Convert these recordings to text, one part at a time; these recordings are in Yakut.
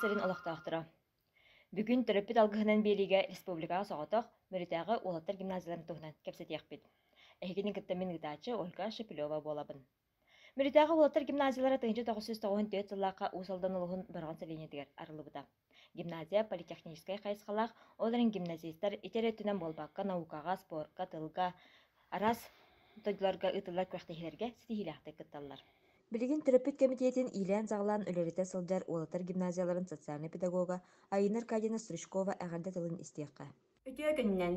сирин олохтоохторо! Бүгүн төрөппүт алгыһынан биэриигэ республикаҕа соҕотох Мүрүтээҕи уолаттар гимназияларын туһунан кэпсэтиэхпит. Эһигини кытта мин ыытааччы Ольга Шепелева буолабын. Мүрүтээҕи уолаттар гимназиялара 1994 сыллаахха Уус Алдан улууһун Бороҕон сэлиэнньэтигэр арыллыбыта. Гимназия политехническай хайысхалаах, ол эрэн гимназистар ити эрэ өттүнэн буолбакка наукаҕа, спорка, тылга, араас дойдуларга ыытыллар күрэхтэһиилэргэ ситиһиилээхтик кытталлар. Билигин төрөппүт кэмитиэтин иилээн-саҕалаан үлэлэтэ сылдьар уолаттар гимназияларын социальнай педагога Айыына Аркадьевна Стручкова эҕэрдэ тылын истиэххэ. Үтүө күнүнэн!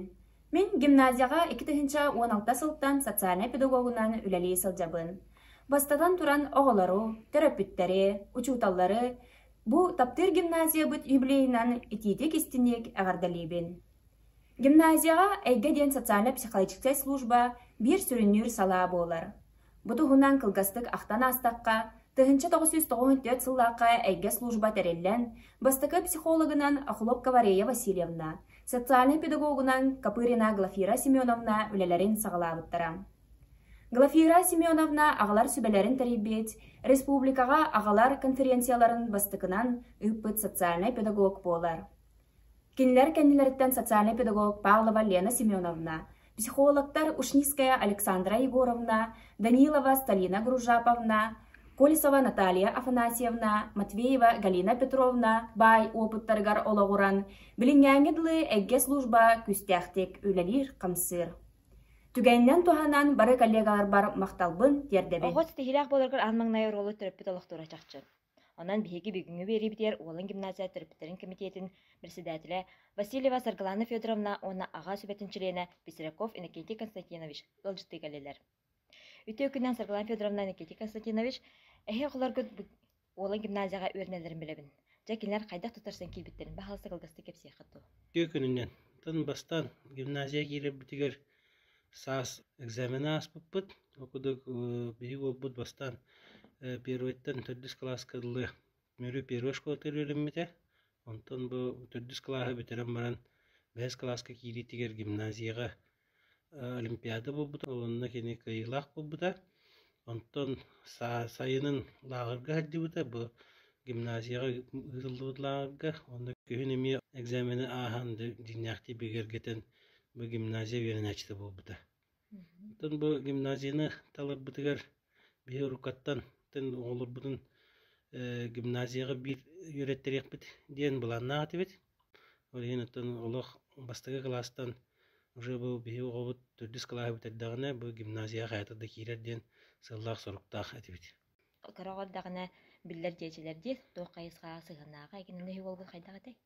Мин гимназияҕа 2016 сылтан социальнай педагогунан үлэлии сылдьабын. Бастатан туран оҕолору, төрөппүттэри, учууталлары бу таптыыр гимназиябыт юбилейынан итиитик-истиҥник эҕэрдэлиибин. Гимназияҕа Эйгэ диэн социально-психологическай служба биир сүрүннүүр салаа буолар. Бу туһунан кылгастык ахтан аастахха, 1994 сыллаахха Эйгэ служба тэриллэн, бастакы психологынан Охлопкова Рея Васильевна, социальнай педагогунан Копырина Глафира Семеновна үлэлэрин саҕалаабыттара. Глафира Семеновна аҕалар сүбэлэрин тэрийбит, республикаҕа аҕалар конференцияларын бастакынан ыыппыт социальнай педагог буолар. Кинилэр кэннилэриттэн социальнай педагог Павлова Лена Семеновна, психологтар Ушницкая Александра Егоровна, Данилова Сталина Гружаповна, Колесова Наталья Афанасьевна, Матвеева Галина Петровна баай уопуттарыгар олоҕуран, билиҥҥээҥҥи дылы эйгэ служба күүстээхтик үлэлиир-хамсыыр. Түгэнинэн туһанан бары коллегаларбар махталбын тиэрдэбин. Оҕо ситиһиилээх буоларгар аан маҥнай оруолу төрөппүт олохтуура чахчы. Онон биһиги бүгүҥҥү биэриибитигэр Уолан гимназия төрөппүттэрин кэмитиэтин председателэ Васильева Саргылана Федоровна уонна аҕа сүбэтин чилиэнэ Пестряков Иннокентий Константинович ыалдьыттыы кэллилэр. Үтүө күнүнэн Саргылана Федоровна Иннокентий Константинович, эһи оҕолоргут Уолан гимназияҕа үөрэнэллэрин билэбин. Дьэ, кинилэр хайдах туттарсан киирбиттэрин баһаалыста кылгастык кэпсиэххит дуо? Үтүө күнүнэн. Оттон бастаан гимназия киирэрбитигэр Саас экзамены ааспыппыт. Ол курдук биһиги уолбут бастаан первыйтан төрдүс кылааска дылы Мүрү первой школатыгар үөрэммитэ. Онтон бу төрдүс кылааһы бүтэрэн баран бэһис кылааска киириитигэр гимназияҕа олимпиада буолбута. Онно кини кыайыылаах буолбута. Онтон сайынын лааҕырга сылдьыбыта. Бу гимназияҕа ыытыллыбыт лааҕырга. Онно күһүн эмиэ экзамены ааһан дьиҥнээхтии бигэргэтэн бу гимназия үөрэнээччитэ буолбута. Оттон бу гимназияны таларбытыгар биһи уруккаттан оҕолорбутун гимназияҕа биир үөрэттэриэхпит диэн былааннаах этибит. Ол иһин оттон олох бастакы кылаастан уже бу биһи оҕобут төрдүс кылааһы бүтэрдэҕинэ бу гимназияҕа хайата да киирэр диэн сыаллаах-соруктаах этибит. Кыра оҕо эрдэҕинэ биллэр диэчилэр диир, туох хайысхаҕа сыһыаннааҕа кинини уолгун хайдах этэй?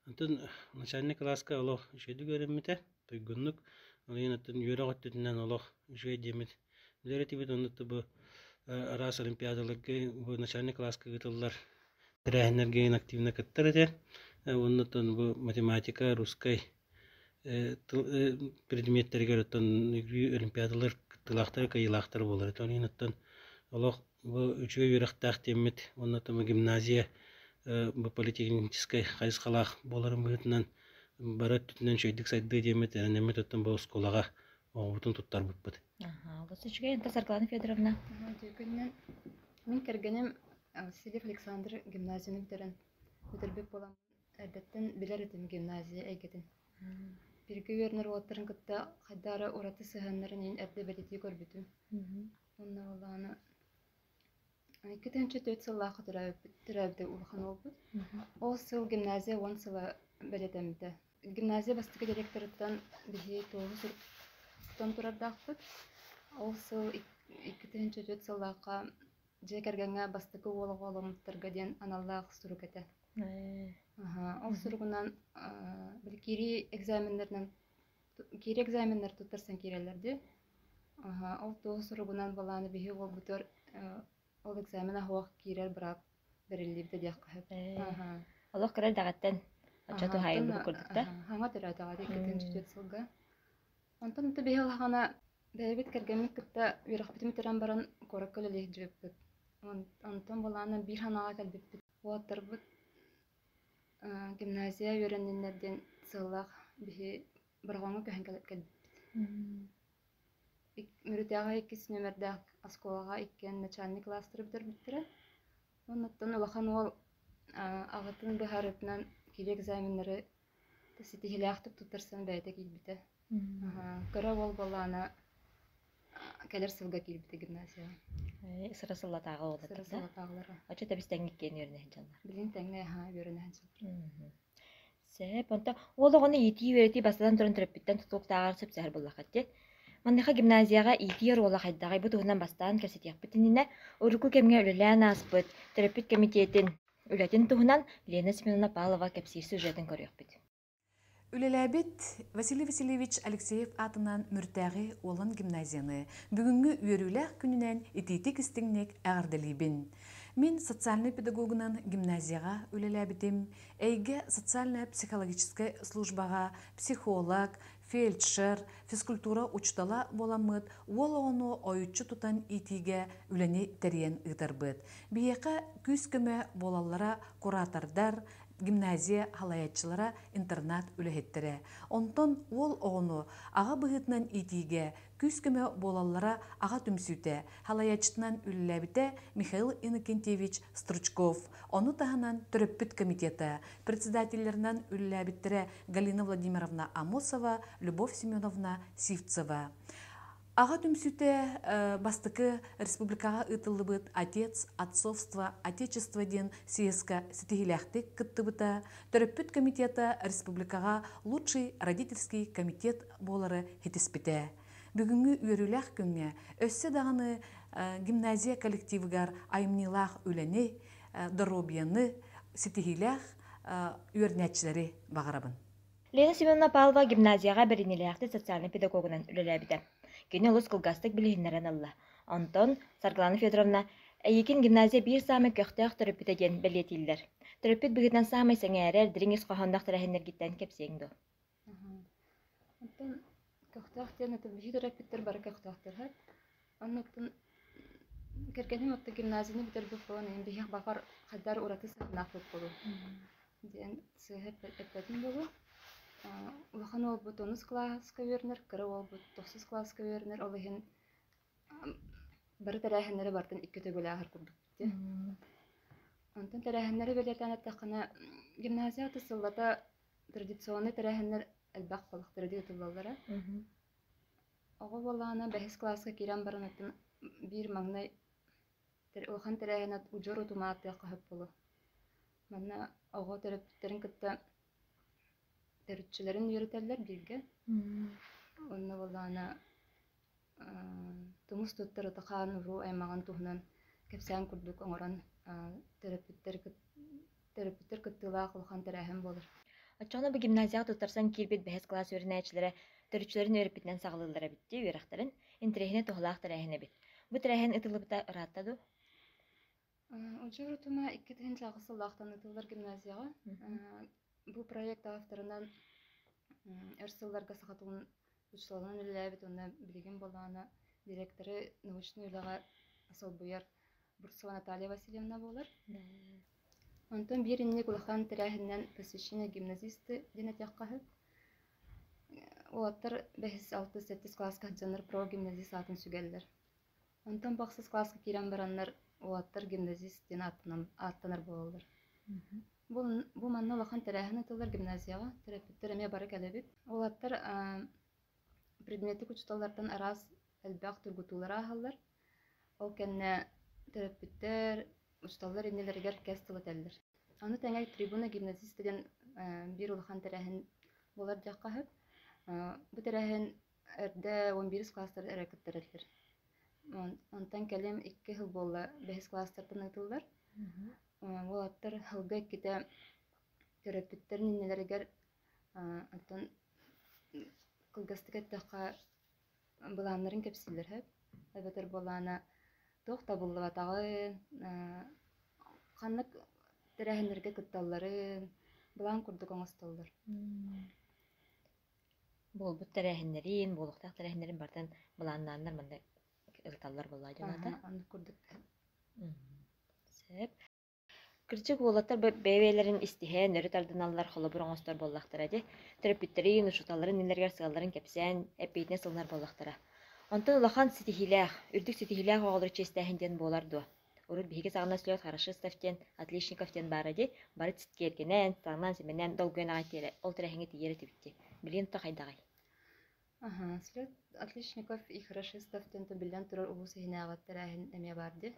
Онтон начальнай кылааска олох үчүгэйдик үөрэммитэ, туйгуннук. Ол иһин оттон үөрэх өттүтүнэн олох үчүгэй диэммит билэр этибит. Онно бу араас олимпиадаларга бу начальнай кылааска ыытыллар тэрээһиннэргэ активно кыттар этэ. Уонна оттон бу математика, русскай тыл предметтэригэр оттон олимпиадалар кыттыылаахтара, кыайыылаахтара буолар этэ. Ол иһин оттон олох Бу үчүгэй үөрэхтээх диэммит уонна оттон гимназия бу политехническай хайысхалаах буоларын быһыытынан бары өттүтүнэн үчүгэйдик сайдыа диэммит эрэнэммит оттон бу оскуолаҕа оҕобутун туттарбыппыт. Аха, олус үчүгэй. Онтон Саргылана Федоровна? Үтүө Мин кэргэним Васильев Александр гимназияны бүтэрэн бүтэрбит буолан эрдэттэн билэр этим гимназия эйгэтин. Бииргэ үөрэнэр уолаттарын кытта хайдах эрэ ураты сыһыаннарын иһин эрдэ бэлиэтии көрбүтүм. Уонна буоллаҕына 2004 сыллаахха төрөөбүппүт, төрөөбүтэ улахан уолбут. Ол сыл гимназия уон сыла бэлиэтэммитэ. Гимназия бастакы директорыттан биһи туоһу сурук тутан турардаахпыт. Ол сыл 2004 сыллаахха дьиэ кэргэҥҥэ бастакы уол оҕоломмуттарга диэн аналлаах сурук этэ. Ол суругунан били киирии экзаменнарынан киирии экзаменнар туттарсан киирэллэр дии. Ол туоһу суругунан былааны биһи уолбутугар ол экзамен аһуох киирэр быраап бэриллибитэ диэххэ сөп. Олох кыра эрдэҕиттэн оччо туһаайыллыбыт курдук да? Хаҥа төрөөтөҕө 204 сылга. Онтон ынта биһи улахана бэйэбит кэргэммит кытта үөрэхпитин бүтэрэн баран куоракка үлэлии сылдьыбыппыт. Онтон былаана биир санааҕа кэлбиппит. Уолаттарбыт гимназия үөрэнниннэр диэн сыаллаах биһи Бороҕоҥҥо көһөн кэлбиппит. Мүрүтээҕи иккис нүөмэрдээх оскуолаҕа иккиэн начальник кылаастары бүтэрбиттэрэ. Оннуттан улахан уол Аҕатын быһаарыытынан киирии экзаменнары ситиһиилээхтик туттарсан бэйэтэ киирбитэ. Кыра уол буоллаҕына кэлэр сылга киирбитэ гимназияҕа. Сыра сыллатааҕы уолаттар Сыра сыллатааҕылара. Оччо тэбис тэҥҥик киэн үөрэнэ сылдьаллар. Билигин тэҥҥэ үөрэнэ сылдьаллар. Сөп. Онто уол оҕону иитии-үөрэтии бастатан туран төрөппүттэн тутулуктааҕар сөпсөһөр буоллаххыт дии. Маныаха гимназияҕа иитии оруола хайдаҕый? Бу туһунан бастаан кэпсэтиэхпит иннинэ, урукку кэмҥэ үлэлээн ааспыт төрөппүт кэмитиэтин үлэтин туһунан Лена Семеновна Павлова кэпсиир сюжетын көрүөхпүт. Үлэлээбит Василий Васильевич Алексеев аатынан Мүртээҕи Уолан гимназияны бүгүҥҥү үөрүүлээх күнүнэн итиитик-истиҥник эҕэрдэлиибин. Мин социальнай педагогунан гимназияҕа үлэлээбитим, Эйгэ социальнай-психологическай службаҕа психолог, фельдшер, физкультура учуутала буоламмыт уол оҕону ойуччу тутан иитиигэ үлэни тэрийэн ыытарбыт. Биһиэхэ күүс-көмө буолаллара куратордар, гимназия халайааччылара, интернат үлэһиттэрэ. Онтон уол оҕону аҕа быһыытынан иитиигэ күүс-көмө буолаллара аҕа түмсүүтэ, халайааччытынан үлэлээбитэ Михаил Иннокентьевич Стручков. Ону таһынан төрөппүт комитета председателлэринэн үлэлээбиттэрэ Галина Владимировна Амосова, Любовь Семеновна Сивцева. Аҕа түмсүүтэ бастакы республикаҕа ыытыллыбыт «Отец, отцовство, отечество» диэн съезка ситиһиилээхтик кыттыбыта, төрөппүт комитета республикаҕа лучший родительский комитет буолары ситиспитэ. Бүгүҥҥү үөрүүлээх күҥҥэ өссө даҕаны гимназия коллективыгар айымньылаах үлэни, доруобуйаны, ситиһиилээх үөрэнээччилэри баҕарабын. Лена Семеновна Павлова гимназияҕа бэриниилээхтик социальнай педагогунан үлэлээбитэ. Кини олус кылгастык билиһиннэрэн ылла. Онтон Саргылана Федоровна эйигин гимназия биир саамай көхтөөх төрөппүтэ диэн бэлиэтииллэр. Төрөппүт быһыытынан саамай сэҥээрэр, дириҥ ис хоһоонноох тэрээһиннэргиттэн кэпсиэҥ дуо? Оттон көхтөөх диэн это биһиги төрөппүттэр бары көхтөөхтөр һэ. Оннуктан кэргэним отто гимназияны бүтэрбит буолан иһин биһиэх баҕар хайдары ураты сыһыаннаахпыт буолуо диэн сыыһа эппэтим буолуо. Улахан уолбут онус кылааска үөрэнэр, кыра уолбут тохсус кылааска үөрэнэр, ол иһин бары тэрээһиннэри барытын икки төгүл ааһар курдукпут дии. Онтон тэрээһиннэри бэлиэтээн эттэххинэ, гимназия аты сыллата традиционнай тэрээһиннэр элбэх балыктары ыытыллаллара. Оҕо буоллаҕына бэһис кылааска киирэн баран атын биир маҥнай улахан тэрээһин удьуор утумаатыахха сөп буолуо. Манна оҕо төрөппүттэрин кытта төрүччүлэрин үөрэтэллэр бииргэ. Онно буоллаҕына тумус туттар ытахаан уруу аймаҕын туһунан кэпсээн курдук оҥорон төрөппүттэр төрөппүттэр кыттыылаах улахан тэрээһин буолар. Оччоҕуна бу гимназияҕа туттарсан киирбит бэһис кылаас үөрэнээччилэрэ төрүччүлэрин үөрэппитинэн саҕалыыллар эбит дии үөрэхтэрин. Интэриэһинэй туһалаах тэрээһин эбит. Бу тэрээһин ыытыллыбыта ыраатта дуу? Удьуор утума 2008 сыллаахтан ыытыллар гимназияҕа. Бу проект авторынан өр сылларга саха тылын учууталынан үлэлээбит уонна билигин буоллаҕына директоры научнай үлэҕэ солбуйар Бурцева Наталья Васильевна буолар. Онтон биир инник улахан тэрээһининэн посвящение гимназисты диэн этиэххэ сөп. Уолаттар бэһис, алтыс, сэттис кылааска сылдьаннар про гимназист аатын сүгэллэр. Онтон бахсыс кылааска киирэн бараннар уолаттар гимназист диэн ааттанар буолаллар. Бу манна улахан тэрээһин ыытыллар гимназияҕа. Төрөппүттэр эмиэ бары кэлэбит. Уолаттар предметтик учууталлартан араас элбэх тургутуулары ааһаллар. Ол кэннэ төрөппүттэр, учууталлар иннилэригэр кэс тыл этэллэр. Ону тэҥэ трибуна гимназиста диэн биир улахан тэрээһин буолар диэххэ сөп. Бу тэрээһин эрдэ 11 кылаастар эрэ кыттар этилэр. Онтон кэлин икки сыл буолла бэһис кылаастартан ыытыллар. Уолаттар сылга иккитэ төрөппүттэрин иннилэригэр оттон кылгастык эттэххэ былааннарын кэпсииллэр сөп. Эбэтэр былаана туох табыллыбатаҕын, ханнык тэрээһиннэргэ кытталларын былаан курдук оҥостоллор. Буолбут тэрээһиннэрин, буолуохтаах тэрээһиннэрин барытын былааннааннар манна ырыталлар буоллаа дьон аата. Оннук курдук. Сөп. Кырдьык уолаттар бэйэ-бэйэлэрин истиһэн, өрө тардыналлар, холобур оҥостор буоллахтара дии. Төрөппүттэрин, учууталларын иннилэригэр сыалларын кэпсээн, эппиэтинэс ылынар буоллахтара. Онтон улахан ситиһиилээх, үрдүк ситиһиилээх оҕолору чиэстээһин диэн буолар дуо? Урут биһиги саҕана слет хорошистов диэн, отличников диэн баара дии. Бары киэргэнэн, таҥнан-симэнэн, долгуйан аҕай тиэрэ, ол тэрээһиҥҥэ тиийэр этибит дии. Билигин то хайдаҕый? Аха, слет отличников и хорошистов диэн биллэн турар улуус иһинээҕи тэрээһин эмиэ баар дии.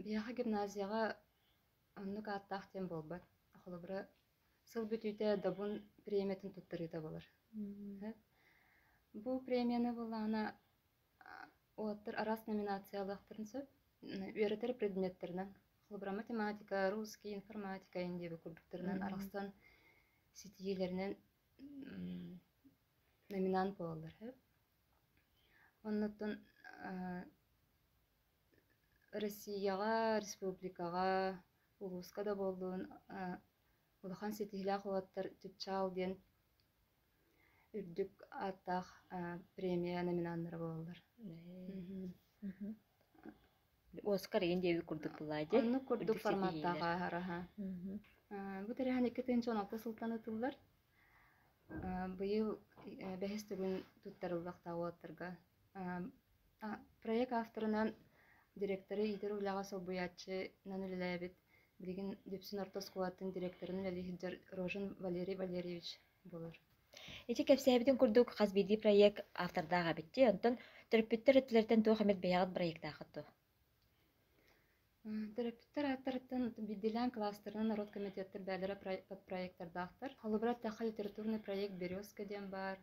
Биһиэхэ гимназияҕа оннук ааттаах диэн буолбат. Холобура, сыл бүтүүтэ Добун премиятын туттарыыта буолар. Бу премияны буоллаҕына уолаттар араас номинациялаахтарын сөп. Үөрэтэр предметтэринэн, холобура, математика, русский, информатика диэби курдуктарынан арахсан ситиһиилэринэн номинант буолаллар. Оннуттан Россияҕа, республикаҕа, улууска да буоллун улахан ситиһиилээх уолаттар Чыпчаал диэн үрдүк ааттаах премия номинаннара буолаллар. Оскар игин диэбит курдук буоллаа дии. Оннук курдук форматтаах ааһар аха. Бу тэрээһин 2016 сылтан ытыллар. Быйыл бэһис төгүн туттарыллахтаах уолаттарга. Проект авторынан директоры иитэр үлэҕэ солбуйааччынан үлэлээбит, билигин Дүпсүн орто оскуолатын директорын үлэлии сылдьар Рожин Валерий Валерьевич буолар. Ити кэпсээбитин курдук хас биирдии проект автордаах эбит дии. Онтон төрөппүттэр өттүлэриттэн туох эмит бэйэҕит проектааххыт дуо? Төрөппүттэр ааттарыттан биирдиилээн кластерынан норуот комитеттар бэйэлэрэ подпроектордаахтар. Холобура, эттэххэ, литературный проект «Березка» диэн баар,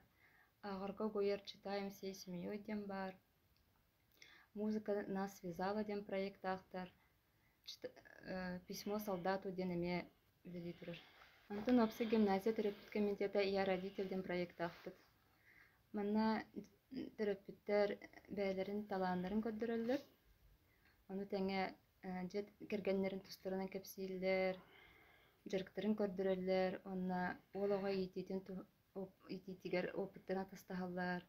«Ааҕарга угуйар читаем всей семьей» диэн баар, «Музыка нас связала» диэн проектаахтар, «Письмо солдату» диэн эмиэ үлэлии турар. Онтон уопсай гимназия төрөппүт комитета «Я родитель» диэн проектаахпыт. Манна төрөппүттэр бэйэлэрин талааннарын көрдөрөллөр. Ону тэҥэ дьиэ кэргэннэрин тустарынан кэпсииллэр, дьарыктарын көрдөрөллөр уонна уол оҕо иитиитин иитиитигэр опыттарын атастаһаллар,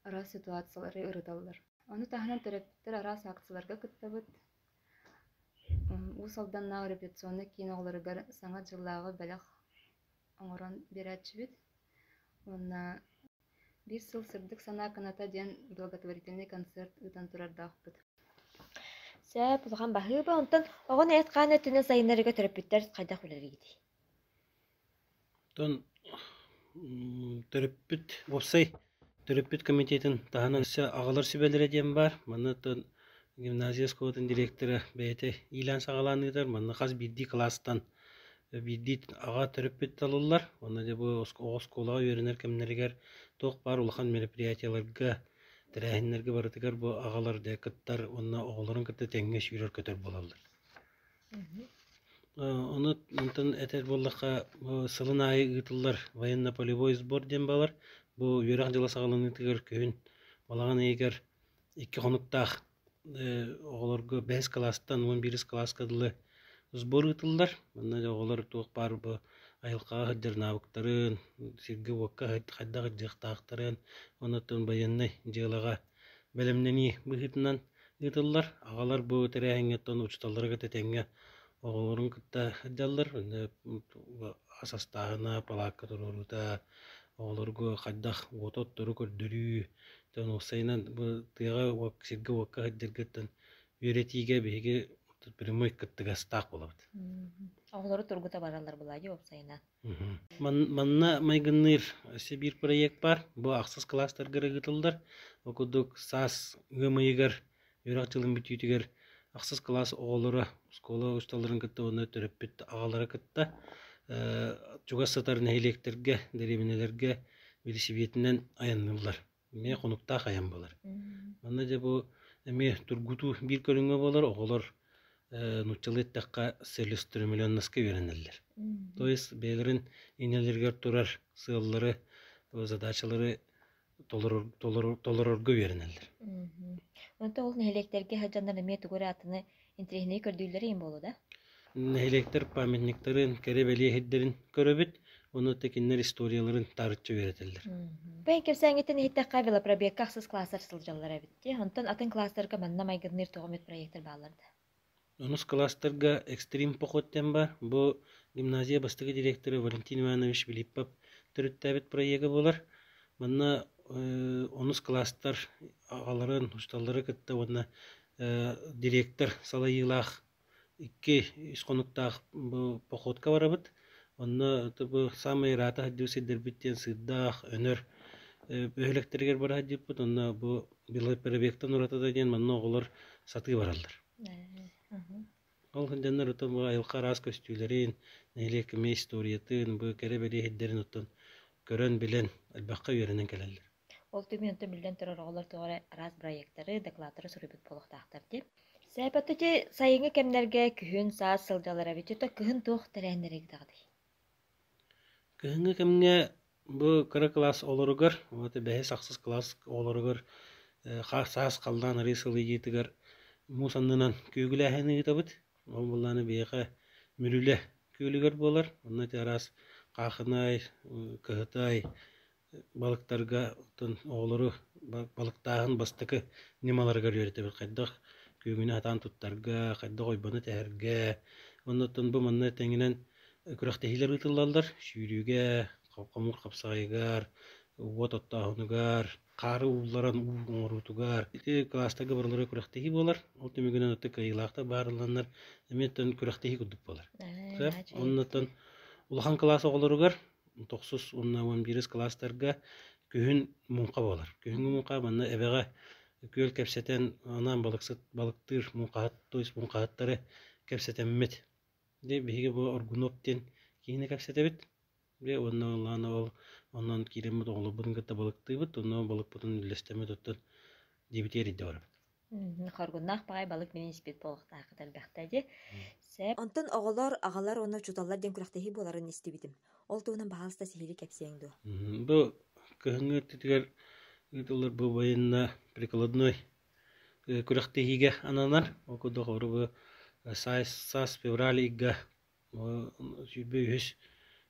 араас ситуациялары ырыталлар. Ону таһынан төрөппүттэр араас акцияларга кыттабыт. Уус Алданнааҕы репетиционнай киин оҕолоругар Саҥа дьыллааҕы бэлэх оҥорон биэрээччибит. Уонна биир сыл «Сырдык санаа кыната» диэн благотворительный концерт ыытан турардаахпыт. Сөп, улахан баһыыба. Онтон оҕону эт-хаан өттүнэн сайыннарыыга төрөппүттэр хайдах үлэлиигитий? Оттон төрөппүт уопсай төрөппүт комитетын таһынан өссө аҕалар сүбэлэрэ диэн баар. Манна оттон гимназия оскуолатын директора бэйэтэ иилээн-саҕалаан ыытар. Манна хас биирдии кылаастан биирдии аҕа төрөппүт талыллар. Уонна дьэ бу оҕо оскуолаҕа үөрэнэр кэмнэригэр туох баар улахан мероприятиеларга, тэрээһиннэргэ барытыгар бу аҕалар дьэ кыттар уонна оҕолорун кытта тэҥҥэ сүүрэр-көтөр буолаллар. Ону онтон этэр буоллахха, сылын аайы ыытыллар военно-полевой сбор диэн баалар. Бу үөрэх дьыла саҕаланыытыгар күһүн балаҕан ыйыгар икки хонуктаах оҕолорго бэһис кылаастан 11 кылааска дылы сбор ыытыллар. Манна дьэ оҕолор туох баар бу айылҕаҕа сылдьар навыктарын, сиргэ-уокка хайдах сылдьыахтаахтарын, оннуттан байыаннай дьыалаҕа бэлэмнэнии быһыытынан ыытыллар. Аҕалар бу тэрээһиҥҥэ оттон учууталлары кытта тэҥҥэ оҕолорун кытта сылдьаллар. Ас астааһына, палаакка туруоруута, оҕолорго хайдах уоту оттору көрдөрүү, оттон уопсайынан бу тыаҕа сиргэ-уокка сылдьаргыттан үөрэтиигэ биһиги прямой кыттыгастаах буолабыт. Оҕолору тургута бараллар былаадьы уопсайынан. Манна майгынныыр өссө биир проект баар. Бу ахсыс кылаастарга ыытыллар. Ол курдук саас ыам ыйыгар үөрэх дьылын бүтүүтүгэр ахсыс кылаас оҕолоро оскуола учууталларын кытта уонна төрөппүт аҕалара кытта чугас сытар нэһилиэктэргэ, дэриэбинэлэргэ билисибиэтинэн айанныыллар. Эмиэ хонуктаах айан буолар. Манна дьэ бу эмиэ тургутуу биир көрүҥэ буолар. Оҕолор нууччалыы эттэххэ целеустремленностька үөрэнэллэр. То есть бэйэлэрин иннилэригэр турар сыаллары, задачалары толорорго үөрэнэллэр. Онтон ол нэһилиэктэргэ сылдьаннар эмиэ тугу эрэ атыны интэриэһинэй көрдүүллэрэ иһин буолуо да? Нэһилиэктэр памятниктарын, кэрэ-бэлиэ сирдэрин көрөбүт, уонна кинилэр историяларын таарыччы үөрэтэллэр. Бэйэҥ кэпсээҥҥиттэн иһиттэххэ, велопробегка ахсыс класстар сылдьаллар эбит дии. Онтон атын класстарга манна майгынныыр тоҕо эмит проектар бааллар да? Онус класстарга экстрим поход диэн баар. Бу гимназия бастакы директора Валентин Иванович Филиппов төрүттээбит проега буолар. Манна онус класстар аҕаларын, учууталлары кытта уонна Директор салайыылаах 2-3 хонуктаах бу походка барабыт. Онно бу саамай ыраата сылдьыбыт сирдэрбит диэн Сыырдаах, Өнөр бөһүөлэктэригэр бара сылдьыбыппыт. Онно бу велопробегтан уратыта диэн манна оҕолор сатыы бараллар. Ол сылдьаннар оттон бу айылҕа араас көстүүлэрин, нэһилиэк эмиэ историятын, бу кэрэ бэлиэ сирдэрин оттон көрөн, билэн, элбэххэ үөрэнэн кэлэллэр. Ол түмүн онтон биллэн турар оҕолор тоҕо эрэ араас бырайыактары, дакылааттары суруйбут буолуохтаахтар дии. Сээпэт ити сайыҥҥы кэмнэргэ күһүн, саас сылдьаллар эбит, то кыһын туох тэрээһиннэри ыытаҕытый? Кыһыҥҥы кэмҥэ бу кыра кылаас оҕолоругар, вот бэһис, ахсыс кылаас оҕолоругар саас халлаан арыы сылыйыытыгар муус аннынан күөгүлээһини ыытабыт. Ол буоллаҕына биһиэхэ Мүрүлэ күөлүгэр буолар. Онно ити араас хаахынай, кыһытай, балыктарга оттон оҕолору балыктааһын бастакы ньымаларыгар үөрэтэбит хайдах күөгүнү сатаан туттарга, хайдах ойбону тэһэргэ. Оннуттан бу манна тэҥинэн күрэхтэһиилэр ыытыллаллар сүүрүүгэ, хомуур хапсаҕайыгар, уот оттооһунугар, хаары уулларан уу оҥоруутугар. Ити кылаастарга барылара күрэхтэһии буолар. Ол түмүгүнэн оттон кыайыылаахтар баарылланнар эмиэ оттон күрэхтэһии курдук буолар. Оннуттан улахан кылаас оҕолоругар тохсус уонна 11 кылаастарга күһүн муҥха буолар. Күһүҥҥү муҥха манна эбэҕэ күөл кэпсэтэн анаан балыксыт балыктыыр муҥхаһыт, то есть муҥхаһыттары кэпсэтэммит. Дьэ биһиги бу Оргунуоп диэн киһини кэпсэтэбит. Дьэ уонна ыллаан ол онон киирэммит оҕолорбутун кытта балыктыыбыт, онно балыкпытын үллэстэммит оттон дьиэбитигэр илдьэ барабыт. Хоргуннаах баҕайы балык мин испит буолуохтааххыт элбэхтэ дии. Сөп. Онтон оҕолор, аҕалар уонна учууталлар диэн күрэхтэһии буоларын истибитим. Ол туһунан баһаалыста сиһилии кэпсиэҥ дуо? Бу кыһыҥҥы өттүтүгэр ыытыллар бу военно-прикладной күрэхтэһиигэ ананар. Ол курдук бу саас февраль ыйга 23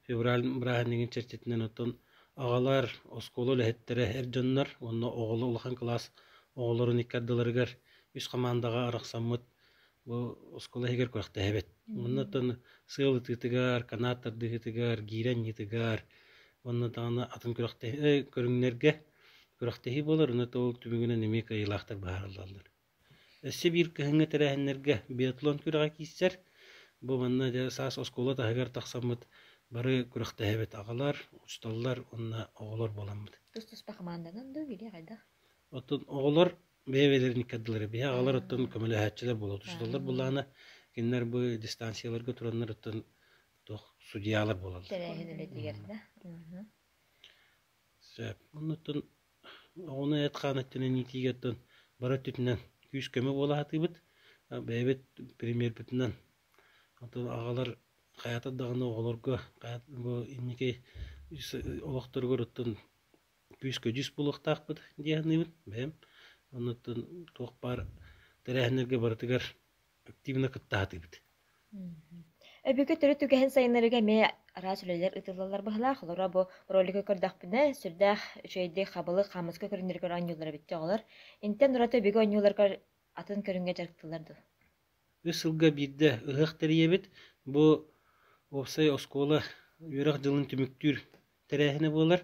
февраль бырааһынньыгын чэрчитинэн оттон аҕалар, оскуола үлэһиттэрэ эр дьоннор уонна оҕолор улахан кылаас оҕолорун икки ардыларыгар үс хамаандаҕа арахсаммыт бу оскуола иһигэр күрэхтэһэбит. Онно оттон сыал ытыытыгар, канат тардыһыытыгар, гиирэ анньыытыгар уонна даҕаны атын күрэхтэһии көрүҥнэргэ күрэхтэһии буолар. Онно ол түмүгүнэн эмиэ кыайыылаахтар быһаарыллаллар. Өссө биир кыһыҥҥы тэрээһиннэргэ биатлон күрэҕэ киирсэр. Бу манна дьэ саас оскуола таһыгар тахсаммыт бары күрэхтэһэбит аҕалар, учууталлар уонна оҕолор буоламмыт. Тус-туспа хамаанданан дуу или хайдах? Оттон оҕолор бэйэ-бэйэлэрин икки Биһи аҕалар оттон көмөлөһөөччүлэр буолабыт. Учууталлар буоллаҕына кинилэр бу дистанцияларга тураннар оттон туох судьуйалар буолаллар. Тэрээһин үлэтигэр да. Сөп. Оннуттан оҕону эт-хаан өттүнэн иитиигэ оттон бары өттүтүнэн күүс-көмө буола сатыыбыт. Бэйэбит премьербитинэн оттон аҕалар хайата даҕаны оҕолорго бу инники олохторугар оттон күүс-көдьүүс буолуохтаахпыт дии саныыбын бэйэм. Оннуттан туох баар тэрээһиннэргэ барытыгар активно кытта сатыыбыт. Өбүгэ төрүт үгэһин сайыннарыыга эмиэ араас үлэлэр ыытыллаллар быһыылаах. Олоро бу ролигы көрдөхпүнэ, сүрдээх үчүгэйдик хабылык, хаамыска көрүҥнэригэр оонньууллар эбит оҕолор. Интэн ураты өбүгэ оонньууларыгар атын көрүҥҥэ дьарыктыыллар дуо? Үс сылга биирдэ ыһыах тэрийэбит. Бу уопсай оскуола үөрэх дьылын түмүктүүр тэрээһинэ буолар.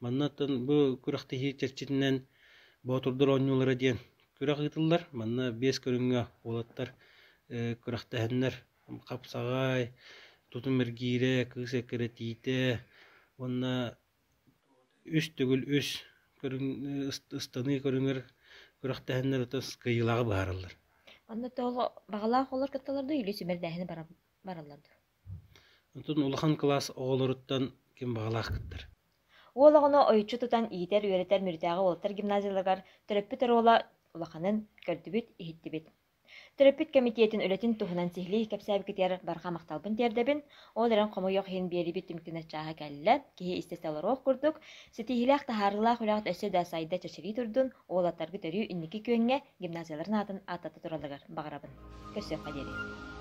Манна оттон бу күрэхтэһии чэрчитинэн Боотурдар оонньуулара диэн күрэх ыытыллар. Манна биэс көрүҥҥэ уолаттар күрэхтэһэннэр хапсаҕай, тутум эргиирэ, кыыс эккирэтиитэ уонна үс төгүл үс көрүҥ ыстаныы көрүҥэр күрэхтэһэннэр ытыс кыайыылааҕы быһаараллар. Манна тоҕо баҕалаах оҕолор кытталлар дуу или сүүмэрдээһини бараллар дуу? Онтон улахан кылаас оҕолоруттан ким баҕалаах кыттар. Уол оҕону ойуччу тутан иитэр-үөрэтэр Мүрүтээҕи уолаттар гимназияларыгар төрөппүт оруола улаханын көрдүбүт, иһиттибит. Төрөппүт кэмитиэтин үлэтин туһунан сиһилии кэпсээбиккитигэр барҕа махталбын тиэрдэбин. Ол эрэн хомойуох иһин биэрибит түмүктэнэр чааһа кэллэ. Киһи истэ олоруох курдук, ситиһиилээх таһаарыылаах үлэҕит өссө да сайда чэчирии турдун, уолаттаргыт өрүү инники күөҥҥэ гимназияларын аатын ааттата туралларыгар баҕарабын. Көрсүөххэ диэри.